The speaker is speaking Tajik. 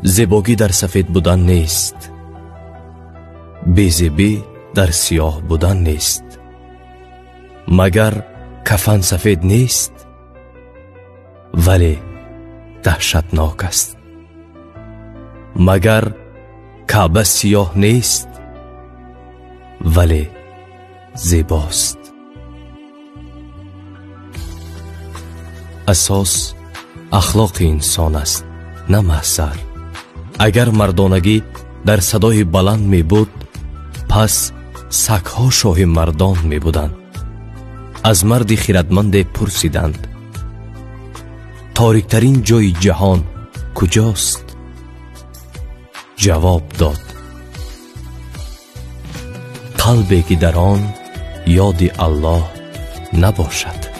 Зебогӣ дар сафед будан нест, безебӣ дар сиёҳ будан нест. Магар кафан сафед нест, вале даҳшатнок аст. Магар Каъба сиёҳ нест, вале зебост. Асос ахлоқи инсон аст, на маҳзар. Агар мардонагӣ дар садои баланд мебуд, пас сагҳо шоҳи мардон мебуданд. Аз марди хиратманде пурсиданд: ториктарин ҷои ҷаҳон куҷост? Ҷавоб дод: қалбе ки дар он ёди Аллоҳ набошад.